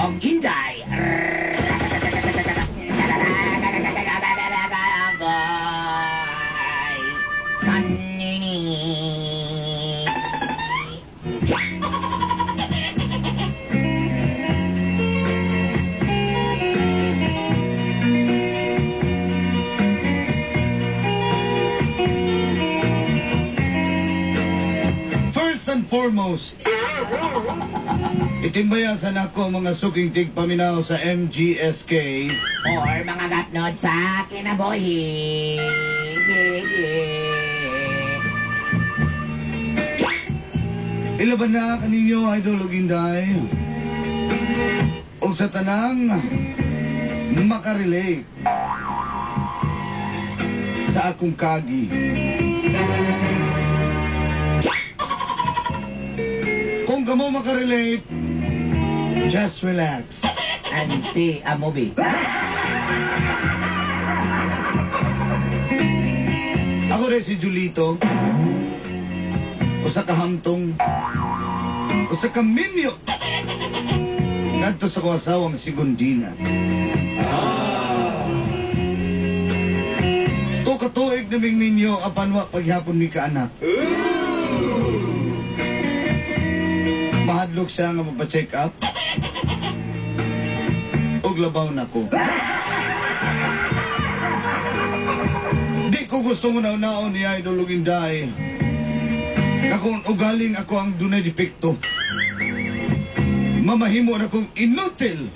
og Inday. First and foremost, itimbayasan ako mga suking tigpaminaw sa MGSK Or mga gatnod sa kinabuhi. Ilaban na kaninyo, Idol ug Inday. O sa tanang makarelate sa akong kagi. Kung kamo makarelate, just relax. And see a movie. Ako rin si Julito. Usa ka hamtong. Usa ka minyo. Ngadto sa ko asawang si Gundina. To katuig naming minyo apan wa paghapon mi kaanak. Mahadlok siya nga magpa-check up. Og labaw na ko. Di ko gusto nga naon ni Idol ug Inday. Nga kung ugaling ako ang dunay depekto. Mamahimo na kong inutil.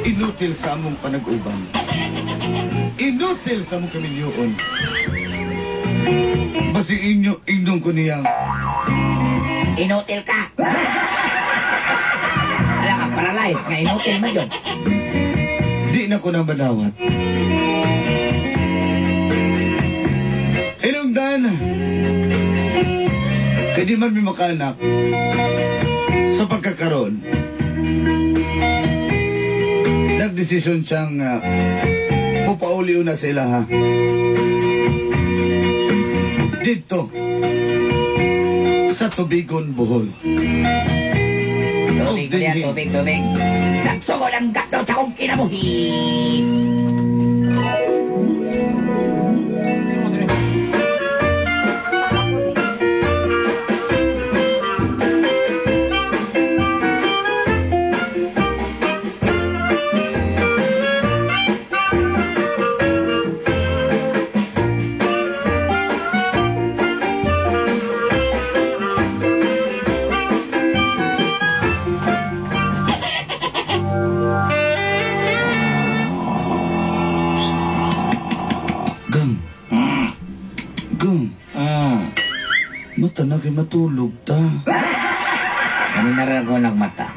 Inutil sa among panag-uban. Inutil sa among kaminyoon. Basing inyo, ingdong ko niyang Inutil ka. Wala ka, paralyzed nga inutil man yun. Di na ko na madawat. Hinungdan, kay di man mi makaanak sa pagkakaroon, nagdesisyon siyang pupauli na sa ilaha. Dito, sa Tubigon, Bohol. Tubig, dinhi. tubig, tubig. Nagsugod ang gatnod sa akong kinabuhi. Gang. Gang. Mata na kay matulog ta. Kanina rin ako nagmata.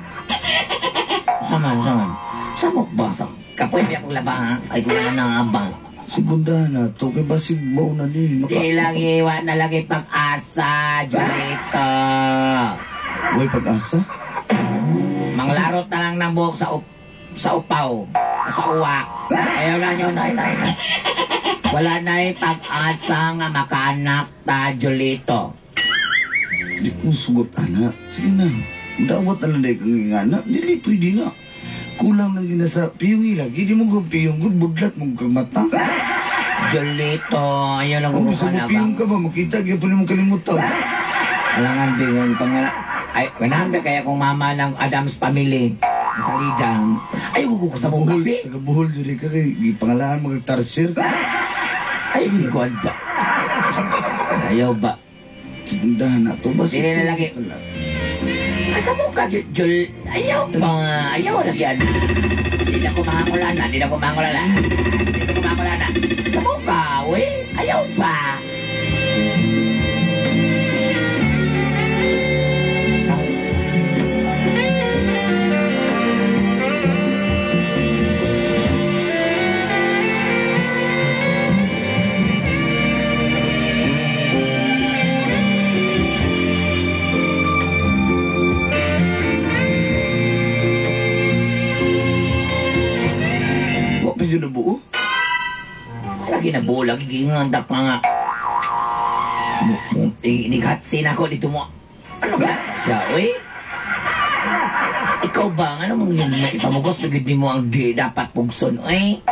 Saman, saman. Samok ba? Sa kapoy biya kong laba, ha? Ay, kung na nang abang. Segunda na to, kay basig mo na ni. Di lang iwan na lagi pag-asa, Julito. Way pag-asa? Manglarot na lang ng buhok sa upaw, sa uwak. Ayaw na nyo, nay, nay, nay. Wala na pag-asa nga makaanak ta, Julito. Di ko sugot, ana. Sige na. Dawat na lang dahil kang ingana. Dili, pwede na. Kulang lang gina sa piyong ilagi. Di mo kong piyong good, budlat mo kang mata. Julito, ayaw lang Kung kung gusto mo ba? piyong ka ba, makita, gyud pa mo kalimutan. Alangan, bigyan pangala. Ay, ganahan ba kaya kung mama ng Adams family sa Lijan? Ay, ko sa mong Buhol, gabi. taga Bohol, dili ka kay gipangalaan mga tarsier. Ay, si God ba? Ayaw ba? Segundahan na to ba? Dili na lagi. Asa mo ka, Jul? Ayaw ba? Ayaw lagi. Hindi na ko mangangulana. Hindi na ko mangangulana. Hindi na ko mangangulana. Sa mo ka, uy? Ayaw ba? Wa pa dyan nabuo? Lagi na buo, lagi giingandak pa nga. Inigatsin ako dito mo. Ano ba siya, uy? Ikaw ba? Ano mong yung maipamugos? Pagod mo ang di dapat pugson, eh?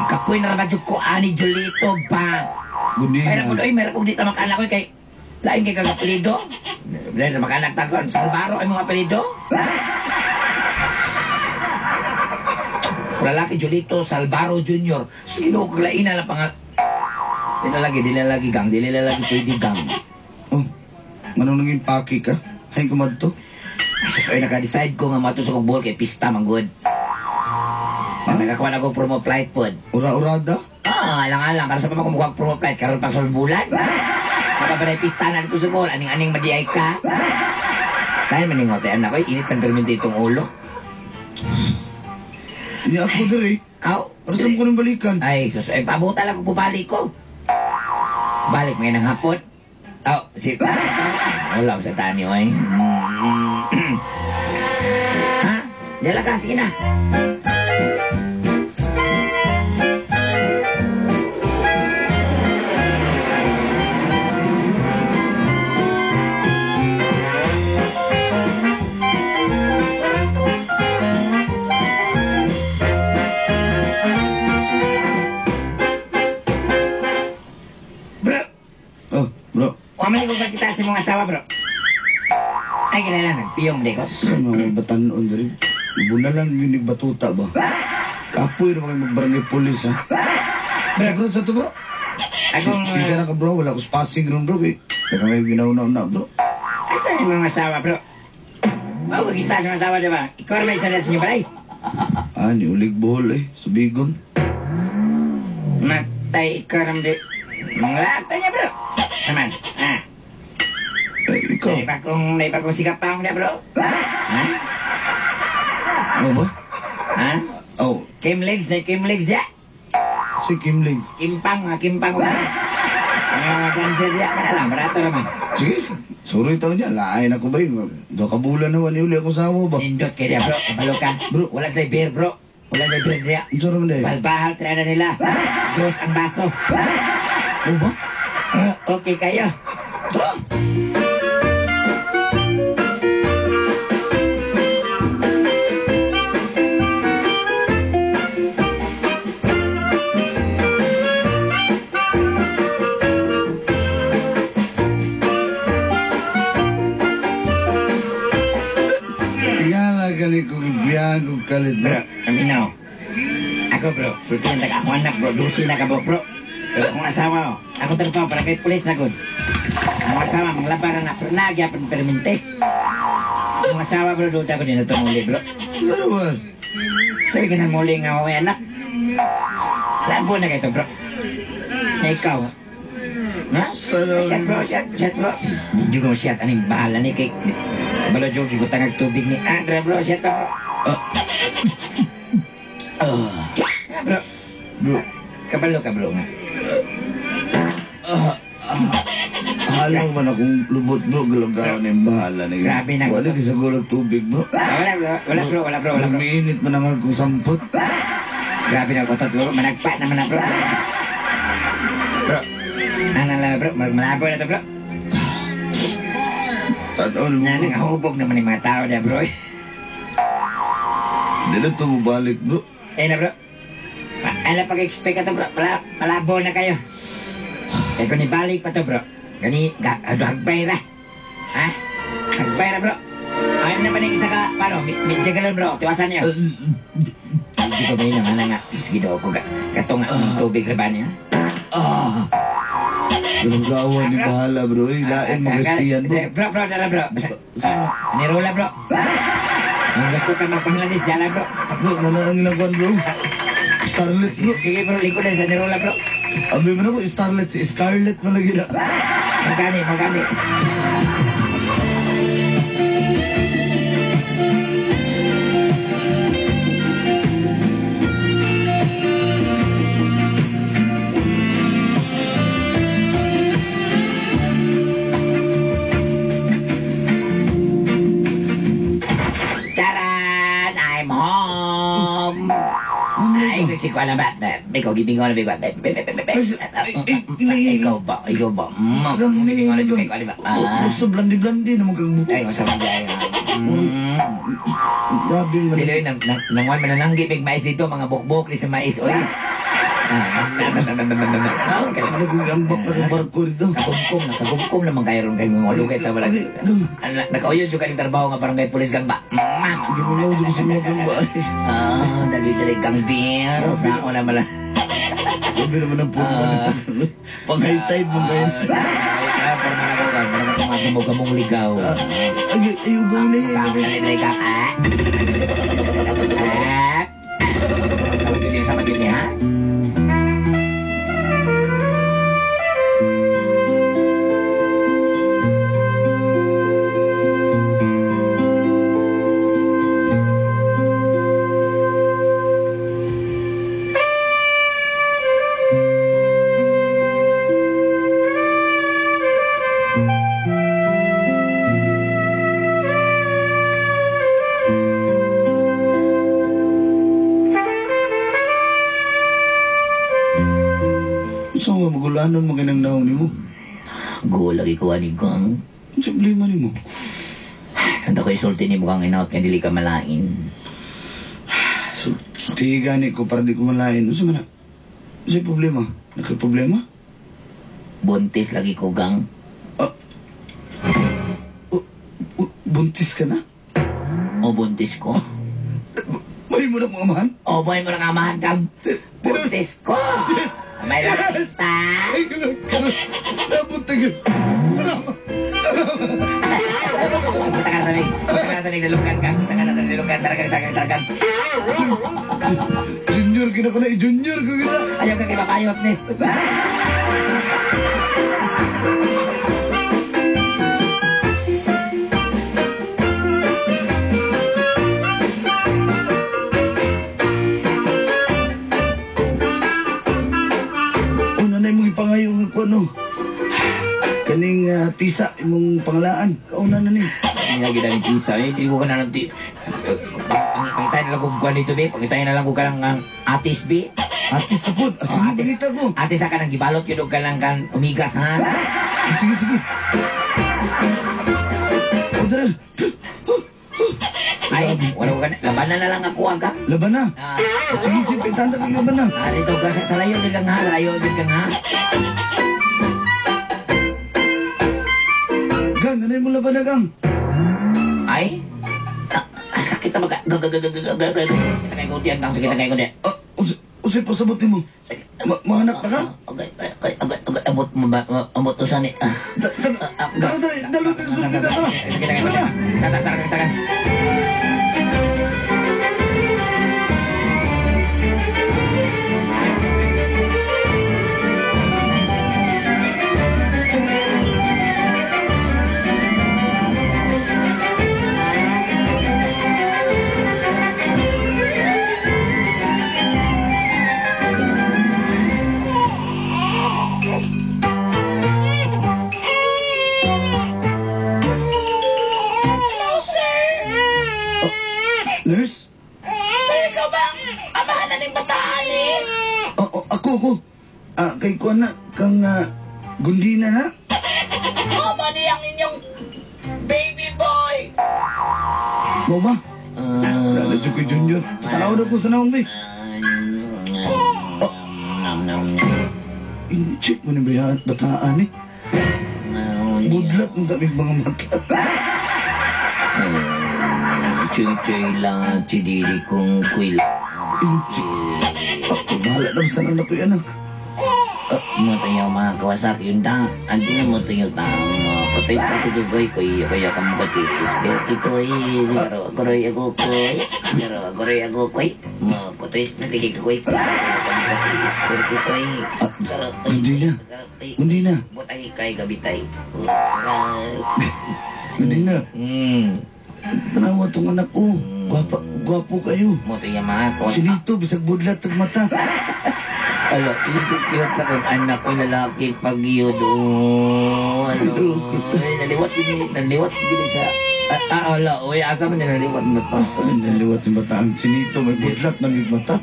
Kapoy na ramadyo ko, ani Julito ba? Gudi Meron po na. doy, meron po dito makanak ko kay lain kay kag apelyido. Lain na makanak ta ko, Salvaro ay mga apelyido. Lalaki Julito Salvaro Jr. Sige no, kag lain na lang pangal. Di na lagi gang, di na lagi pwede gang. Oh, manong naging paki ka? Hay kumadto? Sus, ay naka-decide ko nga mato sa kong buhol kay pista man good. Ha? Nakakuha na ko promo flight pod. Ura-urada? Ah, alang-alang. Karon sa pa kumukuha promo flight, karon pa sa bulan. Napapanay pista na dito sa mall. Aning-aning madiay ka. Dahil maningote anak ko, init pan perminti itong ulo. Hindi ako diri. Aw. Para sa mo ko nang balikan? Ay, sus, ay, pabuta lang kung bubalik ko. Balik ngayon ng hapon. Aw, si... Wala ko sa tani, oy. Ha? Diyan lang ka, sige na. Bro, Oh, bro. wamali ko kita sa mga asawa, bro. Ay, kilala, nagpiyong di ko. Sa mga batanon diri. Buna lang yun batuta ba? Kapoy na kayo magbarangay polis, ha? Bro, bro, sa to, bro? Akong, Siya na ka, bro. Wala ko passing room, bro. Eh. Saka kayo ginauna-una, bro. Asan yung mga asawa, bro? Bago kita sa mga asawa, di ba? Ikaw naman isa na sa inyo balay. Ah, ni ulig buhol, eh. Subigon. Matay ikaw naman di. Mga lata niya, bro. Naman, ah. Eh, ikaw. Naiba kong sikapang niya, bro. Ha? Ano ba? Ha? Oh, Kim legs, na Kim legs niya. si Kim Legs. Kimpang, mga kimpang. Mga dancer niya. Kana lang, barato naman. Sige, sorry tao niya. Lain ako ba yun? Do ka bulan naman ni uli akong sawa ba? Nindot kaya niya, bro. Kabalo ka. Bro. Wala sila beer, bro. Wala sila beer niya. Ang sarap na eh. Balbahal, tirada nila. Dos ang baso. Oo ba? Okay kayo. Tara! Tingala gali ko gibiyang ko kalit Bro, bro. kaminaw. Ako bro, sultihan ta ka. Akong anak bro, dusi na ka bro, bro. Pero akong asawa, oh. Akong trabaho para kay pulis na gud. Akong asawa, manglabaran na, pero nagyapon perminte. Akong asawa bro, duda ko din ito muli bro. Ano ba? Sabi ka na muli nga ako, anak. Labo na kayo bro. Na ikaw. Ha? Sana- Shot bro, shot, shot bro. Hindi ko shot, aning bahala ni kay... Balo jogi ko tangag tubig ni Andra bro, shot bro. Ah. Ah, bro, Bro. kabalo ka bro nga. Ah, ah. Halo man akong lubot bro, galagaw na yung bahala na yun. Grabe na. Wala kasi gulag tubig bro. Ah, wala bro, wala bro, wala bro, wala bro. Umiinit man ang akong sampot. Grabe na kotot bro, managpa naman na bro. Bro, ano lang bro, malabo na to bro. Tanaw mo Na bro. nangahubog naman yung mga tao na bro. Hindi na ito mabalik bro. Eh na bro, ano pag-expect ka to bro, malabo na kayo. Eh kung ibalik pa to bro, gani, hagbay ra. Ha? Hagbay ra bro. Ayaw naman yung isa ka, paano, medyo ganun bro, tiwasan niyo. Hindi ko ba yun ang nga, sige daw ko, katunga ng tubig ra ba niya? Ah. Galagawan ni bahala bro. Eh, lain magastiyan bro. Bro, bro, dala bro. Nirola bro. Kung gusto ka magpanglanis, dala bro. Bro, nana ang ilang kwan bro. Starlet bro. Sige bro, lingkod na sa nirola bro. Abi man ako, Starlet si Scarlet man lagi na. Magani, magani. Charan! I'm home! Ay, kasi ko alam ba? Ikaw, gibingon na ba? Ikaw ba? Ikaw ba? Gibingon na ikaw, di ba? Gusto blandi-blandi na magkagbuko. Ay, kung sa mga Grabe man. Dili nang nangwan manananggi big mais dito mga bukbok ni sa mais oy. Ano kung ambak na kang barko dito? Kagumkum na, kagumkum naman kayo ron kayo mga lugay ta wala. Ay, gang. Nakauyon juga yung trabaho nga barangay pulis gang ba. Gimulaw dyan sa mga gang ba? Ah, dali dali gang beer sa wala mala. Grabe naman ang puro ka. Pang high tide mo kayo. Ay, para man ako gang, para man ako gamong ligaw. Ay, ay, ugaw na yan. Dali dali gang. Ah. Ah. Sama yun ha. Sa mga magulanon mo kanang naong nimo. Go lagi ko ani gang. Ang problema nimo? Ando ko isulti ni mukhang inaot nga dili ka malain. Sulti gani ko para di ko malain. Unsa man na? Unsa problema? Naka problema? Buntis lagi ko gang. Buntis ka na? O buntis ko. May mo na kong amahan? O boy mo na amahan gang. Buntis ko. Yes! May Yes! lakita. Ay, ganun, ganun. Nabot na yun. Salamat! Salamat! Taka na tanig, nalunggan gang. Taka na tanig, nalunggan. Taragang, taragang, taragang. Junior, gina ko na. Junior ko gina. Ayaw ka kay papayot ni. Una na imong ipangayo nga ko ano. Kaning tisa imong pangalaan. Kauna na ni. Hindi na gina ni tisa. Eh, hindi ko ka na lang ti... Pangitayin na lang kung kuwan dito, be. Pangitayin na lang kung ka lang ang atis, be. Atis na po. Ah, sige, Oh, atis. pangita ko. Atis ka nang gibalot yun og ka lang kan umigas, ha? Sige, sige. O, dara. Ay, wala ko ka na. Labanan na lang ako, aga. Laban na. Ah, Sige, sige. Pitanda kang laban na. ah, dito ka sa layo din kang ha. Sa layo din kang ha. Gang, ano yung laban na, gang? Ay, ah, sakit na magka... Sakit na kayo diyan, gang. Sakit na kayo diyan. Ah, usay pasabot nimo. Mahanak na ka? Okay, okay, okay, okay. Abot mo ba? Abot to sani. Ah. Dalo, dalo, dalo, dalo, dalo, Sige, dalo. tara, tara, tara, tara. Hello, sir. Nurse? Sir, ikaw ba ang amahan na ng bataan eh? Oh, ako, ako. Ah, kay kuan na, kang Gundina na. Mama niya ang inyong baby boy. Mo ba? Lalo dyan ko, Junior. Tanaw na ko sa naong, bay. Inchik mo ni ba bataan eh? Budlat mo daming mga mata. Chuy-chuy lang, chidiri kong kuil. Inchik. Oh, bahala na basta na ko yan, ah. Mo tayo mga kawasak yun ta. Andi na mo tayo ta. Patay pati koy koy koy ako mo katiis. Tito eh siguro koroy ako koy. Siguro koroy ako koy. Mo kotoy pati koy koy ako mo katiis. Tito eh. Ah, Gundina. Gundina. Butay kay gabitay. Gundina. Tanawa tong anak ko. Gwapa, gwapo kayo. Mo tayo mga kawasak. Sinito, bisag budlat tag mata. Ala, cute sa kong anak ko lalaki pag yun. Oh, ano, ay, naliwat gini siya. Ah, ala, oy, asa man niya naliwat mo to? Asa man naliwat yung bata ang sinito, may budlat man yung mata.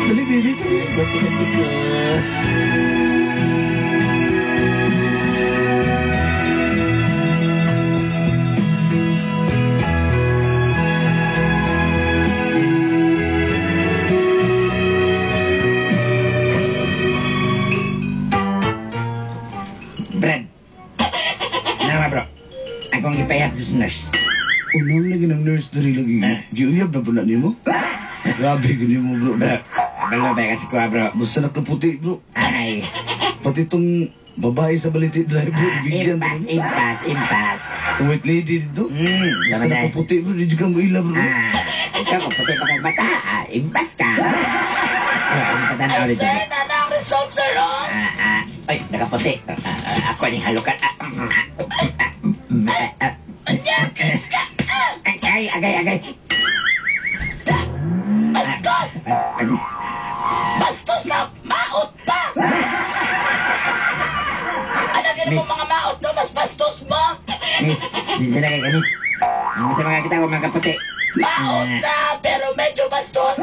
Dali, baby, dali. Bati, ka. sa nurse. Unang lagi ng nurse diri lagi. Giuyab na po na nimo? Grabe gani mo, bro. Bro, balo ba kasi ko, bro? Basta nakaputi, bro. Ay, Pati itong babae sa Baliti Drive, bro. Bigyan. Impas, impas, impas. Itong white lady dito. Basta Tama na. nakaputi, bro. Di ka mo ila, bro. Ikaw kung puti pa kang bata, impas ka. Patanaw Ay, dito. sir, nana ang result, sir, oh. Ay, nakaputi. Ako ning halukan. Anyakis ka. Ay, agay, agay. Bastos! Bastos na maot pa! Ano gano'n mo Miss. mga maot no? Mas bastos mo! Miss, sinsya kay ka, miss. Ang sa mga kita ko, mga kaputi. Maot na, pero medyo bastos!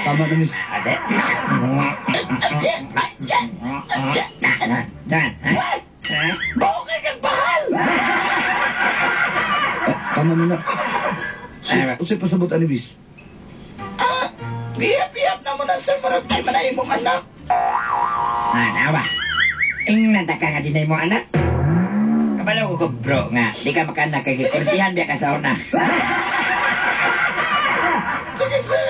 Tama na, miss. Ate. Dan, ha? Ha? Bakit kang bahal? Tama na na. So, usay pasabot ani, miss. Iyap-iyap na mo na, sir. Murag di man na imong anak. Nawa. Ing nata ka nga dinay mo anak. Kabalo ko bro nga. Di ka makanak kay gikurtihan biya ka sa una. Sige, sir.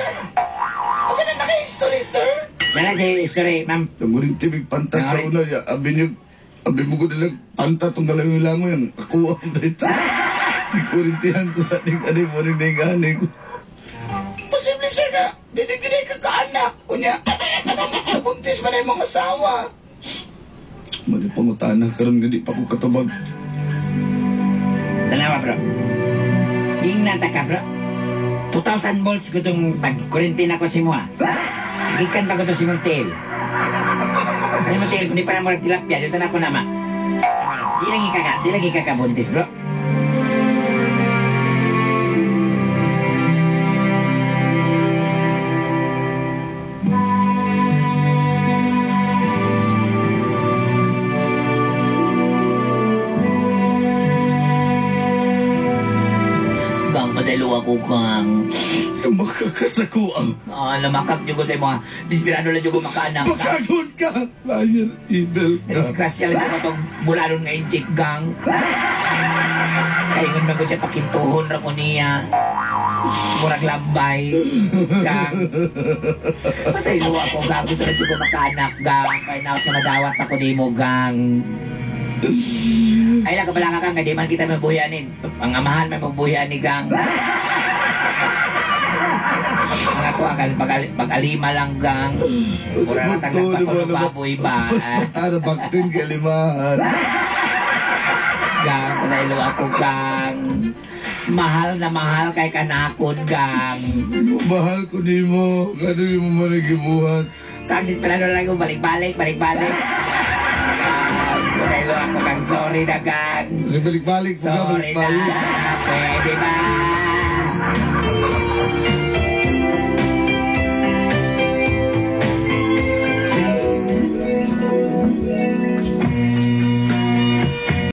Ano na naka-history, sir? Nala sa history, ma'am. Namuring tibig pantat sa una. Ya, abi niyo, abi mo ko nilang pantat tong galangoy-langoy. Ang ako ang dito. Ikurintihan ko sa ning ani mo ning ning ani ko. Posible, sir, na dili ka kaanak. Unya, nabuntis man na imong asawa. Mali pangutana karon nga di pa ko katubag. Tanawa, bro. Ing nata ka, bro. 2,000 volts ko itong pag-kurintin ako si Mua. Gikan pa ko ito si Montel. Ano Montel, kung di pa na murag tilapia, dito na ako nama. Di lagi ka ka, di lagi ka kabuntis, bro. Gang, pasaylo ako, gang. Lumakakasako ang. Lumakak juga sa mga desperado lang juga makaanak. Pagkagon ka! Liar, evil ka. Disgrasya lang ako itong bulalon nga inchik, gang. Kaingon man ko siya pakintuhon ra ko niya. Murag lambay, gang. Pasaylo ako, gang. Gusto na juga makaanak, gang. Find out na madawat ako nimo, gang. Ay lang, kabalaka kang, di man kita mabuhianin. Ang amahan may mabuhian ni gang. Ang ako, ang pag-alima lang, gang. Mura na tanggap ako ng baboy ba? Para baktin kalimahan. Gang, pasaylo ako, gang. Mahal na mahal kay kanakon, gang. Mahal ko nimo. Kano yung mo man gibuhat? Kang, desperado lang ko, balik-balik, balik-balik. Gang, pasaylo ako, gang. Sorry na, gang. Kasi balik-balik, Sorry na. balik-balik. Pwede ba?